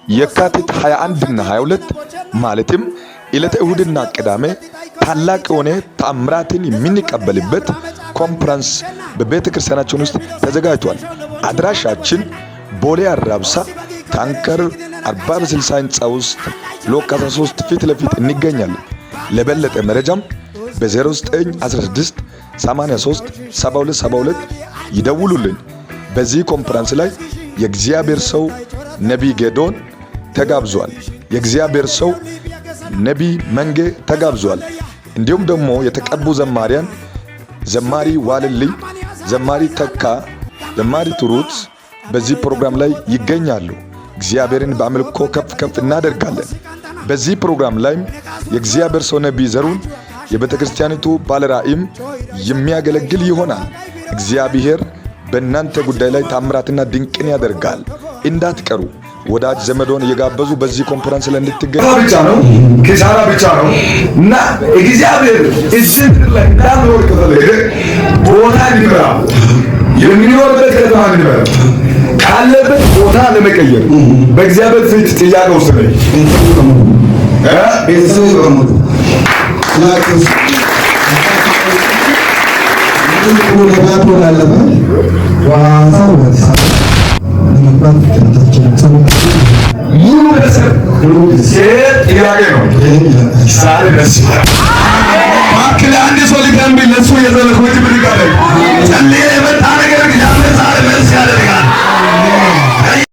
የካቲት 21 እና 22 ማለትም ዕለተ እሁድና ቅዳሜ ታላቅ የሆነ ተአምራትን የምንቀበልበት ኮንፈረንስ በቤተ ክርስቲያናችን ውስጥ ተዘጋጅቷል። አድራሻችን ቦሌ አራብሳ ታንከር 40 በ60 ህንፃ ውስጥ ሎክ 13 ፊት ለፊት እንገኛለን። ለበለጠ መረጃም በ0916 83 72 72 ይደውሉልን። በዚህ ኮንፈረንስ ላይ የእግዚአብሔር ሰው ነቢይ ጌዶን ተጋብዟል። የእግዚአብሔር ሰው ነቢይ መንጌ ተጋብዟል። እንዲሁም ደግሞ የተቀቡ ዘማሪያን ዘማሪ ዋልልኝ፣ ዘማሪ ተካ፣ ዘማሪ ትሩት በዚህ ፕሮግራም ላይ ይገኛሉ። እግዚአብሔርን በአምልኮ ከፍ ከፍ እናደርጋለን። በዚህ ፕሮግራም ላይም የእግዚአብሔር ሰው ነቢይ ዘሩን የቤተ ክርስቲያኒቱ ባለራእይም የሚያገለግል ይሆናል። እግዚአብሔር በእናንተ ጉዳይ ላይ ታምራትና ድንቅን ያደርጋል። እንዳትቀሩ። ወዳጅ ዘመዶን እየጋበዙ በዚህ ኮንፈረንስ ላይ እንድትገኙ ብቻ ነው፣ ኪሳራ ብቻ ነው። እና እግዚአብሔር እዚህ ምድር ላይ እንዳንኖር ከፈለገ ቦታ እንዲመራ የሚኖርበት ከተማ እንዲመራ ካለበት ቦታ ለመቀየር በእግዚአብሔር ፊት ጥያቄ ውስጥ ነኝ። ቤተሰቡ በሙሉ ሙሉ ቤተሰብ ጥያቄ ነው። ዛሬ ደስ እባክህ ለአንድ ሰው ሊገንብ ለእሱ የዘለኮች ብድጋለ ጸልዬ የመጣ